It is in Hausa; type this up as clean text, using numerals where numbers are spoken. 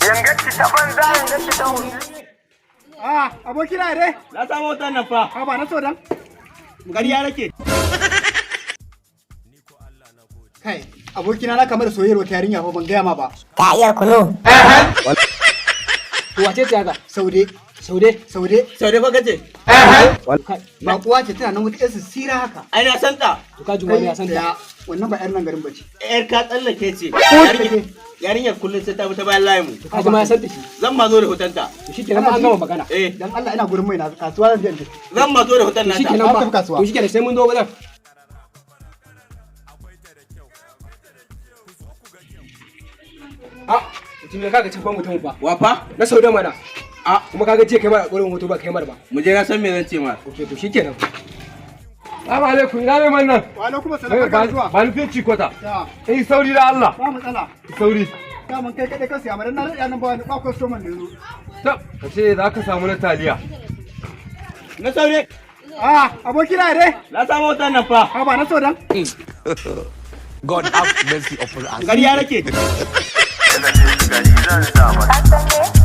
Yangaci ta banza, yangaci ta wuri. Ah, abokina dai. Na samu hoton nan fa. Ha ba na so dan. Ƙarya nake. Kai, abokina, na kamar soyayyar wata yarinya fa, ban gaya ma ba. Ka iya kunu? To, wace ce haka? Saude. Saude? Saude. Sau dai fa kace. Kai. Ba kuwa ce, tana nan wata ƴar sira haka. Ai na san ta. To, ka ji wani ya san ta. Tsaya, wannan ba ƴar nan garin bace. Yar ka tsallake ce. Tsallake. Yarinyar kullum sai ta bi ta bayan layin mu. To, ka ji ma ya san ta shi. Zan ma zo da hotonta. To, shikenan ba, an gama magana. Eh, Dan Allah, ina gurin mai na kasuwa, zan je in tafi. Zan ma zo da hoton To nata. shikenan Na ba. tafi kasuwa. To shikenan, sai mun zo wajen. Ah, mutum ya kaga cin mutum ba. Wa fa? Na Saude mana. A Kuma kaga je kai mara gurin hoto ba kai mar ba. Mu je, na san me zan ce ma. Okay, to shikenan. Salamu alaikum, ina mai nan. Wa alaikum assalam, barka da zuwa. Ba ni fici kwata. Ya, Eh, sauri da Allah. ba matsala. Sauri. Daman kai kaɗai ka siya, amma dan na daɗe nan ba wani ba customer da yazo. Tab, ka ce za ka samu na taliya. Na Saude. Ah, abokina dai. Na samu hoton nan fa. Ha ba na so dan. God have mercy upon us. Ƙarya nake. Gari zan sa mata. Ka san me?